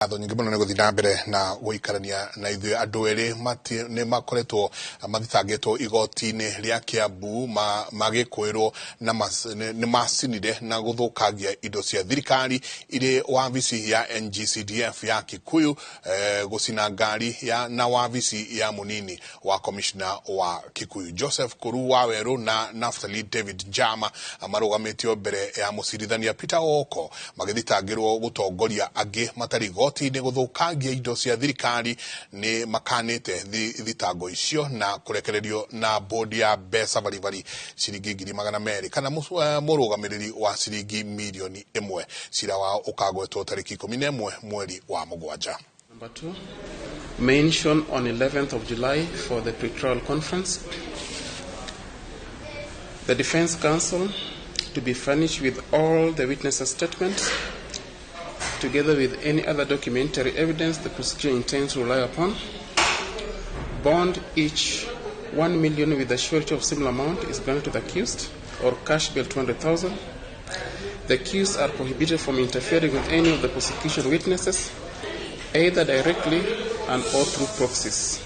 Ngatho nyingĩ mũno nĩ gũthiĩ na mbere na gũikarania na ithuĩ. Andũ erĩ nĩ makoretwo mathitangĩtwo igoti-inĩ rĩa Kiambu magĩkwĩrwo na nĩ macinire na gũthũkangia indo cia thirikari irĩ wabici ya NGCDF ya Kikuyu, gũcina ngari ya na wabici ya mũnini wa commissioner wa Kikuyu. Joseph Kuru wa Werũ na Naftali David Njama marũgamĩtio mbere ya mũcirithania Peter Oko magĩthitangĩrwo gũtongoria angĩ matarĩ igoti-inĩ gũthũkangia indo cia thirikari. Nĩ makanĩte thitango icio na kũrekererio na bodi ya mbeca baribari ciringi 200,000 kana mũrũgamĩrĩri wa ciringi 1,000,000. Cira wao ũkagwetwo tarĩki 11 mweri wa 7. Number two, mention on 11th of July for the pretrial conference. The defense counsel to be furnished with all the witnesses' statements, together with any other documentary evidence the prosecution intends to rely upon. Bond each 1 million with a surety of similar amount is granted to the accused, or cash bail 200,000. The accused are prohibited from interfering with any of the prosecution witnesses, either directly and or through proxies.